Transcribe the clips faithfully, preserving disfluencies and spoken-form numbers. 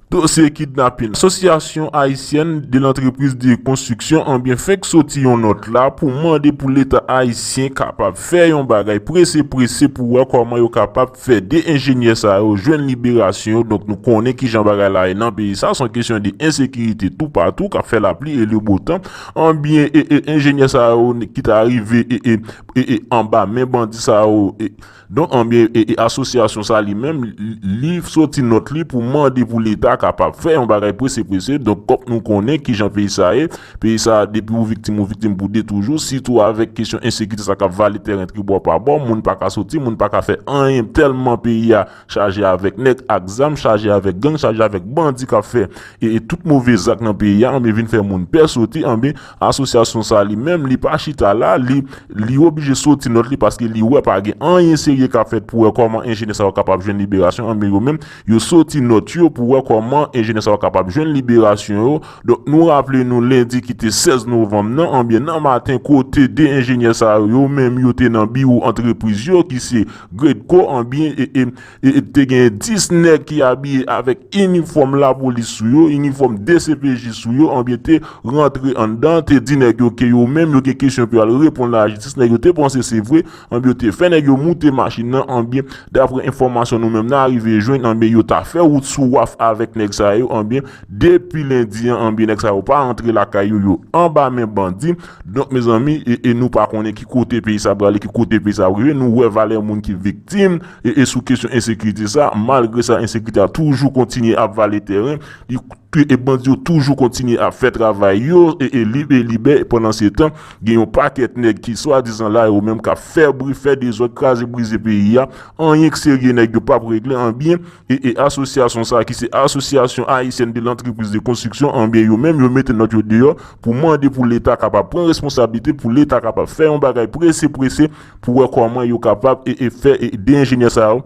Dosye kidnapin. Asosyasyon Ayisyèn de Lantrepriz de Konstriksyon anbyen fenk soti yon nòt la pou mande pou Leta ayisyen kapab fè yon bagay prese prese pou wè kòman yo kapab fè de enjenyè sa yo jwenn liberasyon yo. Donk nou konnen kijan bagay la ye nan peyi sa, se yon kesyon de ensekirite toupatou k ap fè lapli e le bo tan. Anbyen e, e enjenyè sa yo ki ta rive e, e, e, e anba men bandi sa yo e, Donk anbyen e, e asosyasyon sa li menm li, li soti nòt li pou mande pou Leta kapab fè yon bagay prese prese. Donk kòm nou konnen kijan peyi sa ye, peyi sa depi ou viktim ou viktim pou de toujou, sitou avèk kesyon ensekirite sa k ap vale tèren tribò pa bò, moun pa ka soti, moun pa ka fè anyen tèlman peyi a chaje avèk nèg ak zam, chaje avèk gang, chaje avèk bandi k ap fè e, e tout move zak nan peyi a, anbyen vin fè moun pè soti, anbyen asosyasyon sa li menm li pa chita la, li li oblije soti nòt li paske li wè pa gen anyen serye k ap fèt pou wè kòman enjenyè sa yo kapab jwenn liberasyon, anbyen yo menm yo soti nòt yo pou wè kòman enjenyè sa yo kapab jwenn liberasyon yo. Donk nou raple nou lendi ki te sèz novanm nan, anbyen nan maten kote de enjenyè sa yo, yo menm yo te nan biwo antrepriz yo ki se Gredco, anbyen e, e, e, e te gen dis nèg ki abiye avèk inifòm lapolis sou yo, inifòm D C P J sou yo, anbyen te rantre anndan, te di nèg yo ke yo menm yo gen kesyon pou yo al reponn lajistis. Nèg yo te panse se vre, anbyen yo te fè nèg yo moute machin nan, anbyen dapre enfòmasyon nou menm n a rive jwenn, anbyen yo ta fè wout sou waf avèk nèg sa yo, anbyen depi lendi an, anbyen nèg sa yo pa rantre lakay yo, yo anba men bandi. Donk mezanmi, e, e nou pa konnen ki kote peyi sa prale, ki kote peyi sa rive, nou wè valè moun ki viktim e, e sou kesyon ensekirite sa, malgre sa ensekirite a toujou kontinye ap vale tèren, li e bandi yo toujou kontinye ap fè travay yo e, e li e libè. Pandan se tan gen yon pakèt nèg ki swadizan la yo menm k ap fè bri, fè dezòd, kraze brize peyi a, anyen k serye nèg yo p ap regle, anbyen e, e asosyasyon sa ki se Asosyasyon Ayisyèn de Lantrepriz de Konstriksyon, anbyen yo menm yo mete nòt yo deyò pou mande pou Leta kapab pran responsablite, pou Leta kapab fè yon bagay prese prese pou wè kòman yo kapab e, e fè e, de enjenyè sa yo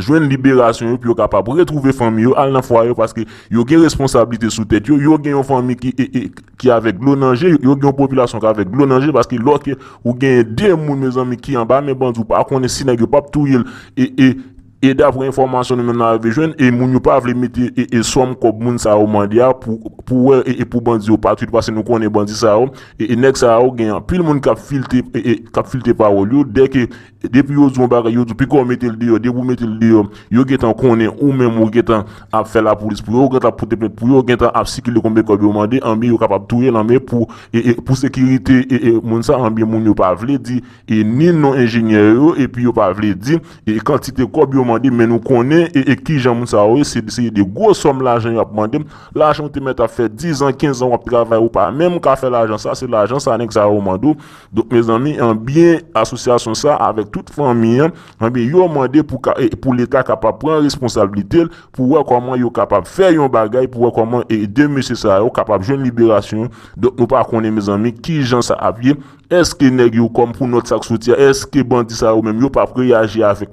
jwenn liberasyon yo pou yo kapab retwouve fanmi yo, al nan fwa yo, paske yo gen responsablite sou tèt yo, yo gen yon fanmi ki e, e, ki avèk dlo nan je, yo gen yon popilasyon ki avèk dlo nan je, paske lòske ou gen de moun mezanmi ki anba men bandi, ou pa konnen si nèg yo p ap touye l e, e e dapre enfòmasyon nou menm n a rive jwenn, e moun yo pa vle mete e, e sòm kòb moun sa yo mande a pou, pou wè e, e pou bandi yo pa touye l, paske nou konnen bandi sa yo e, e nèg sa yo gen anpil moun k ap filte e, e k ap filte pawòl yo, dèke depi yo di yon bagay yo di piko mete l deyò, depi w mete l deyò yo gentan konnen ou menm ou gentan ap fè lapolis pou yo, ou gentan ap pote plent pou yo, ou gentan ap sikile konbyen kòb yo mande, anbyen yo kapab touye l, anbyen pou e, e pou sekirite e, e moun sa, anbyen moun yo pa vle di e ni non enjenyè yo, epi yo pa vle di e kantite kòb yo mande, men nou konnen e, e kijan moun sa yo ye, se, se de gwo sòm lajan y ap mande. Lajan w te mèt ap fè diz an, kenz an w ap travay, ou pa menm ka fè lajan sa, se lajan sa nèg sa yo mande w. Donk mezanmi, anbyen asosyasyon sa avèk tout fanmi an, anbyen yo mande pou ka, e, pou Leta kapab pran responsablite l, pou wè kòman yo kapab fè yon bagay, pou wè kòman e de mesye sa yo kapab jwenn liberasyon yo. Donk nou pa konnen mezanmi kijan sa ap ye. Èske nèg yo kòm pou nòt sa k soti a, èske bandi sa yo menm yo p ap reyaji avèk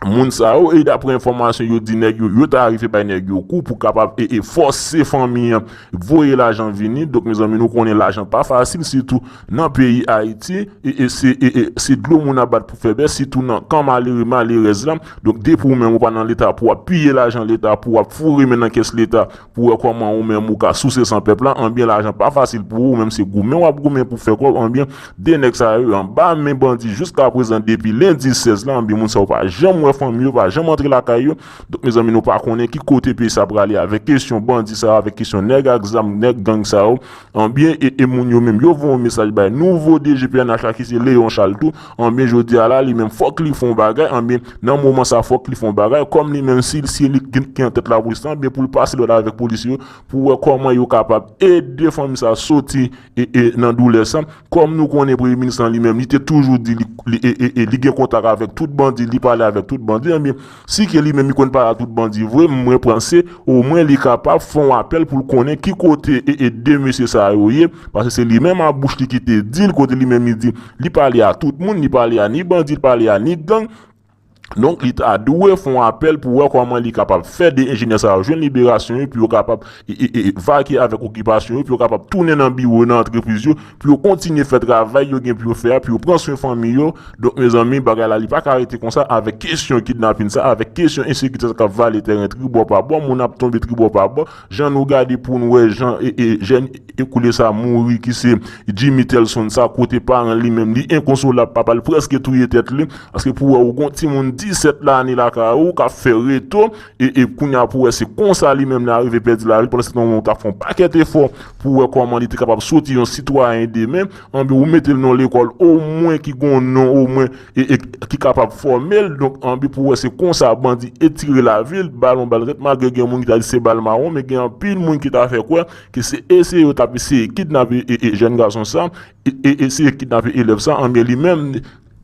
moun sa yo? E dapre enfòmasyon yo di nèg yo, yo ta rive bay nèg yo kou pou kapab e, e fòse fanmi an voye lajan vini. Donk mezanmi nou konnen lajan pa fasil, sitou nan peyi Ayiti e, e se e, e se dlo moun ap bat pou fè bè, sitou nan kan malere malerèz la. Donk depi ou menm ou pa nan Leta pou w ap piye lajan Leta, pou w ap foure men nan kès Leta, pou wè kòman ou menm ou ka souse san pèp la, anbyen lajan pa fasil pou ou, ou menm se goumen w ap goumen pou fè kòb, anbyen de nèg sa yo anba men bandi jiska prezan depi lendi sèz la, anbyen moun sa yo pa janm wè fanmi yo, pa janm antre lakay yo. Donk mezanmi nou pa konnen ki kote peyi sa prale avèk kesyon bandi sa yo, avèk kesyon nèg ak zam, nèg gang sa yo, anbyen e, e moun yo menm yo voye yon mesaj bay nouvo D G P N H la ki se Léon Charles tou, anbyen jodi a la li menm fòk li fè yon bagay, anbyen nan moman sa fòk li fè yon bagay, kòm li menm si, si li ki, ki an tèt lapolis la, anbyen pou l pase lòd avèk polisye yo, pou wè kòman yo kapab ede fanmi sa soti e, e nan doulè sa. Kòm nou konnen premye minis lan li menm, li te toujou di li, li, e, e, e, li gen kontak avèk tout bandi, li pale avèk tout bandi, anbyen si ke li menm li konn pale a tout bandi vre, mwen panse omwen li kapab fè yon apèl pou l konnen ki kote e, e de mesye sa yo ye, paske se li menm a bouch li ki te di l, kote li menm li di li pale a tout moun, li pale a ni bandi, li pale a ni gang. Donk, li ta dwe fè yon apèl pou wè kòman li kapab fè de enjenyè sa yo jwenn liberasyon yo, pou yo kapab e, e, e, vake avèk okipasyon yo, pou yo kapab tounen nan biwo, nan antrepriz yo, pou yo kontinye fè travay yo gen pou yo fè a, pou yo pran swen fanmi yo. Donk, mezanmi, bagay la, li pa ka rete konsa avèk kesyon kidnapin sa, avèk kesyon ensekirite sa k ap vale tèren tribò pa bò, moun ap tonbe tribò pa bò. Jan nou gade pou n wè jan e, e, jèn ekoule sa mouri ki se Jimmy Telson sa, kote paran li menm li enkonsolab, papa l prèske touye tèt li, paske pou wè ou gon timoun disèt lane lakay ou k ap fè reto, e, e kounye a pou wè se konsa li menm li arive pèdi lavi l, pandan se tan ou t ap fè yon pakèt efò pou wè kòman li te kapab soti yon sitwayen demen, anben ou mete l nan lekòl omwen ki gon non, omwen e, e ki kapab fòme l. Donk, anben pou wè se konsa bandi etire lavi l, bal yon bal tèt, malgre gen moun ki ta di se bal mawon, men gen anpil moun ki ta fè kwè ke se eseye yo t ap eseye kidnape e, e jèn gason sa, e, e eseye kidnape elèv sa, anben li menm,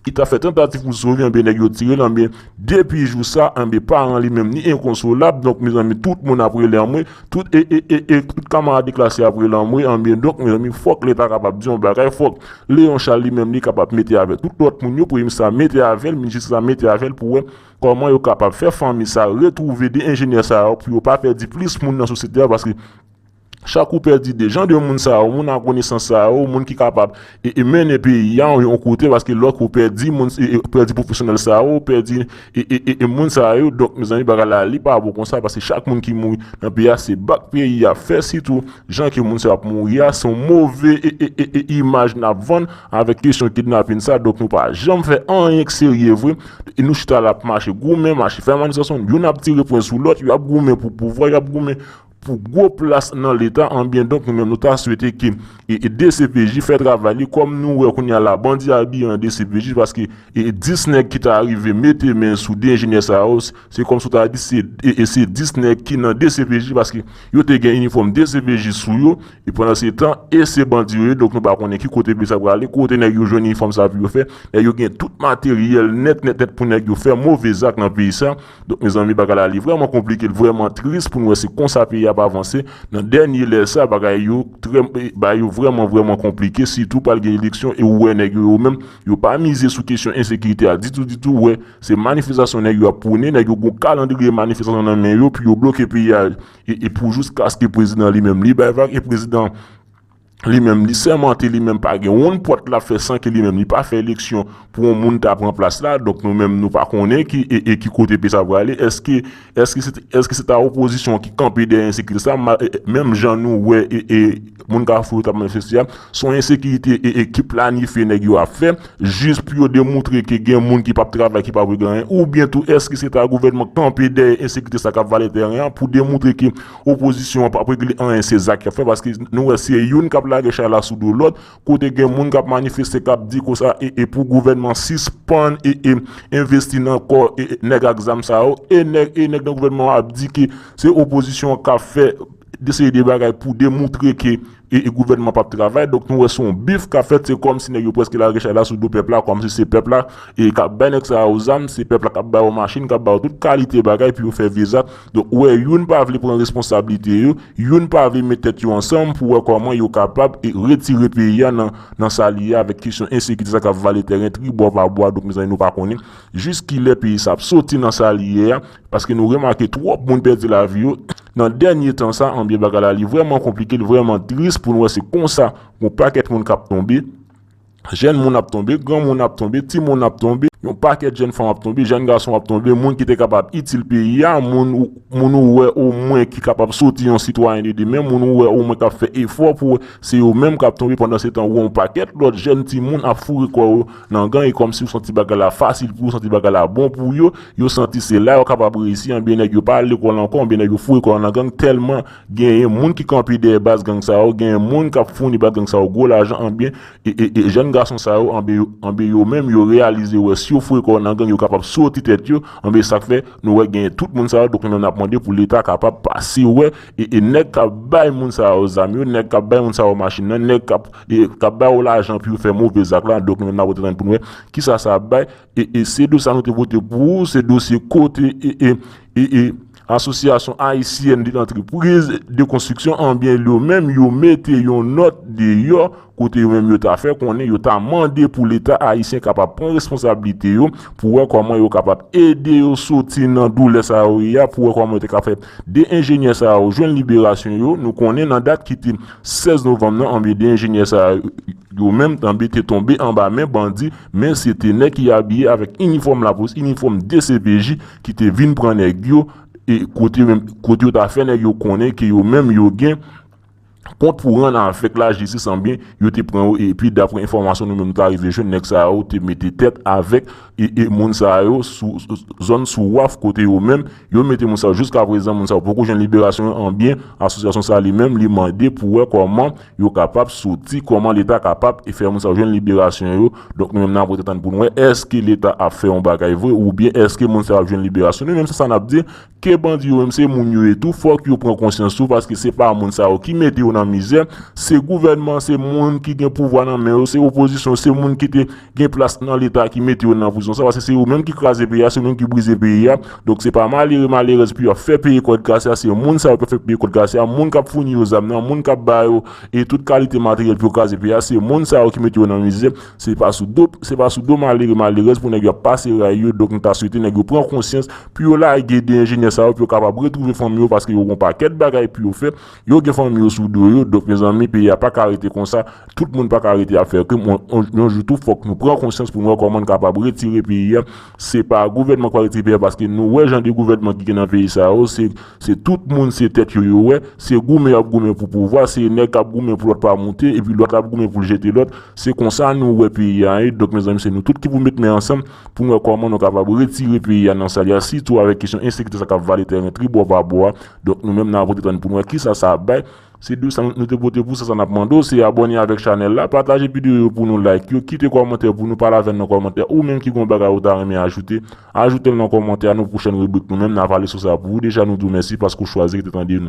li ta fè tantativ pou sove, anben nèg yo tire l, anben depi jou sa, anben paran li menm ni enkonsolab. Donk, mezanmi, tout moun ap rele anmwe, tout e, e, e, e tout kamarad de klas yo ap rele anmwe, anben donk, mezanmi, fòk Leta kapab di yon bagay, fòk Léon Charles li menm li kapab mete avèk tout lòt moun yo, premye minis la mete avè l, minis jistis la mete avè l pou wè kòman yo kapab fè fanmi sa retwouve de enjenyè sa yo pou yo pa pèdi plis moun nan sosyete a, paske chak ou pèdi de jan de moun sa yo, moun a konesans sa yo, moun ki kapab e, e mennen peyi a yon kote, paske lòt ou pèdi moun, e, e, pèdi pwofesyonèl sa yo, pèdi e, e, e, e moun sa yo. Donk, mezanmi, bagay la, li pa bon konsa, paske chak moun ki mouri nan peyi a, se bak peyi a fè, sitou jan ke moun sa yo ap mouri a, se yon move e, e, e, e imaj n ap vann avèk kesyon kidnapin sa. Donk, nou pa janm fè anyen k serye vre. E nou chita la ap mache goumen, mache fè manifestasyon, youn ap tire pwen sou lòt, yo ap goumen pou pouvwa, yo ap goumen pou gwo plas nan Leta, anben donk nou menm nou ta swete ke e, e D C P J fè travay li kòm nou wè kounye a la bandi abiye an D C P J, paske e dis nèg ki ta rive mete men sou de enjenyè sa yo, se kòmsi w ta di se e, e se dis nèg ki nan D C P J, paske yo te gen inifòm D C P J sou yo, e pandan se tan e se bandi yo ye, donk nou pa konnen ki kote peyi sa prale, kote nèg yo jwenn inifòm sa pou yo fè, nèg yo gen tout materyèl nèt nèt nèt pou nèg yo fè move zak nan peyi sa. Donk, mezanmi, bagay la, li vrèman konplike, li vrèman tris pou n wè se konsa peyi a ap avanse. Nan dènye lè sa, bagay yo trè, bagay yo vrèman, vrèman konplike, sitou pral gen eleksyon, e ou wè nèg yo, yo menm, yo pa mize sou kesyon ensekirite a ditou, ditou, ou wè, se manifestasyon nèg yo ap pwone, nèg yo gon kalandriye manifestasyon nan men yo, pou yo bloke peyi a, e, e pou jiskaske prezidan li menm, li bay vag, e prezidan li menm, li sèmante, li menm pa gen yon pòt l ap fè san ke li menm, li pa fè eleksyon pou yon moun ta pran plas la. Donk, nou menm, nou pa konnen ki, e, e ki kote peyi sa prale. Èske, èske se, èske se ta opozisyon ki kanpe dèyè ensekirite sa? Ma-, e, e, menm jan nou wè, e, e, moun Kafou yo t ap manifeste a, se yon ensekirite, e, e ki planifye nèg yo ap fè, jis pou yo demoutre ke gen moun ki p ap travay, ki p ap regle anyen, oubyen tou, èske se ta gouvènman kanpe dèyè ensekirite sa k ap vale tèren an pou demoutre ke opozisyon an p ap regle anyen, se zak y ap fè, paske nou wè se youn k ap lage chay la sou do lòt, kote gen moun k ap manifeste, k ap di konsa, e, e pou gouvènman sispann, e, e envesti nan kò, e, e nèg ak zam sa yo, e nèg, e nèg nan gouvènman an ap di ke se opozisyon an k ap fè de seri de bagay pou demoutre ke e, e gouvènman p ap travay. Donk, nou wè se yon bif k ap fèt, se kòmsi nèg yo prèske lage chay la sou do pèp la, kòmsi se pèp la e k ap bay nèg sa yo zam, se pèp la k ap ba yo machin, k ap ba yo tout kalite bagay pou yo fè vye zak. Donk, ou wè, youn pa vle pran responsablite yo, youn pa vle met tèt yo ansanm pou wè kòman yo kapab e retire peyi a nan, nan sa li ye avèk kesyon ensekirite sa k ap vale tèren tribò pa bò a. Donk, mezanmi, nou pa konnen jiskilè peyi sa ap soti nan sa li ye a, paske nou remake twòp moun pèdi lavi yo. Nan dènye tan sa, anbyen bagay la, li vrèman konplike, li vrèman tris pou n wè se konsa yon pakèt moun k ap tonbe. Jèn moun ap tonbe, granmoun ap tonbe, timoun ap tonbe, yon pakèt jèn fanm ap tonbe, jèn gason ap tonbe, moun ki te kapab itil peyi a, moun ou, moun ou wè omwen ki kapab soti yon sitwayen de demen, moun ou wè omwen k ap fè efò pou se yo menm k ap tonbe, pandan se tan ou wè yon pakèt lòt jèn timoun ap foure kò yo nan gang, e kòmsi ou santi bagay la fasil pou yo, santi bagay la bon pou yo, yo santi se la yo kapab reyisi, anbyen nèg yo pa al lekòl ankò, anbyen nèg yo foure kò yo nan gang, tèlman genyen moun ki kanpe dèyè baz gang sa yo, genyen moun k ap founi baz gang sa yo gwo lajan, anbyen, e, e, e jèn gason sa yo, anbyen yo, anbyen yo menm, yo reyalize wè si yo foure kò yo nan gang, yo kapab soti tèt yo, anbyen sa k fè nou wè genyen tout moun sa yo, donk nou menm n ap mande pou Leta kapab pase wè, e, e nèg k ap bay moun sa yo zam yo, nèg k ap bay moun sa yo machin nan, nèg k ap, e, k ap ba yo lajan pou yo fè move zak la, donk nou menm n ap rete tann pou n wè kisa sa ap bay, e, e se dosye sa nou te pote pou ou, se dosye kote, e, e, e, e, Asosyasyon Ayisyèn de Lantrepriz de Konstriksyon, anbyen, yo menm, yo mete yon nòt deyò kote yo menm yo ta fè konnen yo ta mande pou Leta ayisyen kapab pran responsablite yo pou wè kòman yo kapab ede yo soti nan doulè sa yo ye a, pou wè kòman yo te ka fè de enjenyè sa yo jwenn liberasyon yo. Nou konnen nan dat ki te sèz novanm nan, anbyen, de enjenyè sa yo menm, anbyen, te tonbe anba men bandi, men se te nèg ki abiye avèk inifòm lapolis, inifòm D C P J, ki te vin pran nèg yo, e kote yo menm, kote yo ta fè nèg yo konnen ke yo menm yo gen kont pou rann avèk lajistis, anbyen, yo te pran yo, epi daprè enfòmasyon nou menm nou ta rive jwenn, nèg sa yo te mete tèt avèk e, e moun sa yo sou, sou zòn sou waf kote yo menm, yo mete moun sa yo. Jiska prezan, moun sa yo poko jwenn liberasyon yo, anbyen, asosyasyon sa li menm, li mande pou wè kòman yo kapab soti, kòman Leta kapab e fè moun sa yo jwenn liberasyon yo. Donk, nou menm n ap ret tann pou n wè, èske Leta ap fè yon bagay vre, oubyen èske moun sa yo ap jwenn liberasyon? Nou menm, se sa n ap di, ke bandi yo menm, se moun yo ye tou, fòk yo pran konsyans tou, paske se pa moun sa yo ki mete yo nan mizè, se gouvènman, se moun ki gen pouvwa nan men yo, se opozisyon, se moun ki te gen plas nan Leta ki mete yo nan prizon sa, paske se yo menm ki kraze peyi a, se yo menm ki brize peyi a. Donk, se pa malere, malerèz pou y ap fè peye kòd kase a, se moun sa yo pou fè peye kòd kase a, moun k ap founi yo zam nan, moun k ap ba yo e tout kalite materyèl pou yo kraze peyi a, se moun sa yo ki mete yo nan mizè. Se pa sou do, se pa sou do malere, malerèz pou nèg yo ap pase ray yo. Donk, nou ta swete nèg yo pran konsyans, pou yo lage de enjenyè sa yo, pou yo kapab retwouve fanmi yo, paske yo gen yon pakèt bagay pou yo fè, yo gen fanmi yo sou do yo. Donk, mezanmi, peyi a pa ka rete konsa, tout moun pa ka rete ap fè krim. Yon, yon, yon jou tou, fòk nou pran konsyans pou nou wè kòman n kapab retire peyi a. Se pa gouvènman k pral retire peyi a, paske nou wè jan de gouvènman ki gen nan peyi sa yo, se, se tout moun, se tèt yo yo wè, se goumen y ap goumen pou pouvwa, se nèg k ap goumen pou lòt pa moute, epi lòt la ap goumen pou l jete lòt. Se konsa nou wè peyi a ye. Donk, mezanmi, se nou tout ki pou met men ansanm pou n wè kòman nou kapab retire peyi a nan sa l ye a, sitou avèk kesyon ensekirite sa k ap vale teren tribò pa bò a. Donk, nou menm, n ap ret tann pou n wè kisa sa ap bay. Se de sa nou te pote pou sa, sa n ap mande w, se abòne avèk chanèl la, pataje videyo yo pou nou, like yo, kite kòmantè pou nou, pale avè n nan kòmantè, ou menm ki gen yon bagay ou ta renmen ajoute, ajoute l nan kòmantè a, nan pwochèn ribrik nou menm, n a pale sou sa pou ou. Deja, nou di w mèsi paske w chwazi rete tande nou.